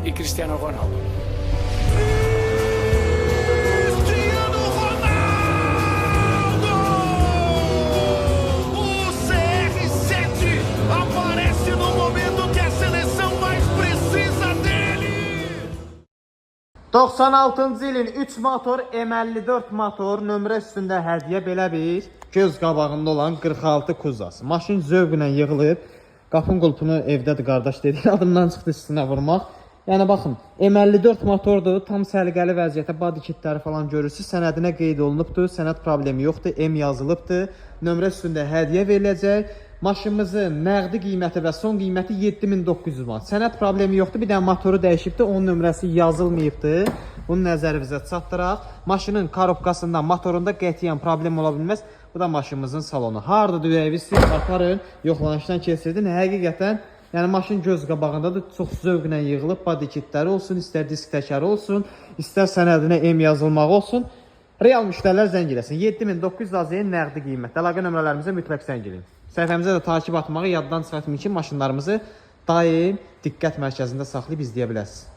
y Cristiano Ronaldo. Cristiano Ronaldo! O CR7 aparece no momento que a seleção mais precisa dele! 96-cı ilin 3 motor M54 motor nömrə üstündə hədiyyə belə bir göz qabağında olan 46 kuzası. Maşın zövqlə yığılıb. Qapın qulpunu evdədir qardaş dedi. Adından çıxdı üstünə vurmaq. Yəni baxın, M54 motordur, tam səliqəli vəziyyətdə body kitləri falan görürsüz. Sənədinə qeyd olunubdur, sənəd problemi yoxdur, M yazılıbdır. Nömrə üstündə hədiyyə veriləcək. Maşınımızın nəqdi qiyməti və son qiyməti 7900 manat. Sənəd problemi yoxdur. Bir dənə motoru dəyişibdi, onun nömrəsi yazılmayıbdı. Bunu nəzərinizə çatdıraq. Maşının korobkasında, motorunda qətiyyən problem ola bilməz. Bu da maşınımızın salonu. Hardadır ürəyiniz siz aparın, yoxlanışdan keçirdin. Həqiqətən yəni maşın göz qabağındadır. Çox zövqlə yığılıb, body kitləri olsun, istər disk təkəri olsun, istər sənədinə M yazılmağı olsun. Real müştərilər zəng eləsin. 7900 AZN nəqdi qiymət. Əlaqə nömrələrimizə mütləq zəng eləyin. Səhifəmizə də takip atmağı yaddan çıxartmayın ki, maşınlarımızı daim diqqət mərkəzində saxlayıb izləyə biləsiniz.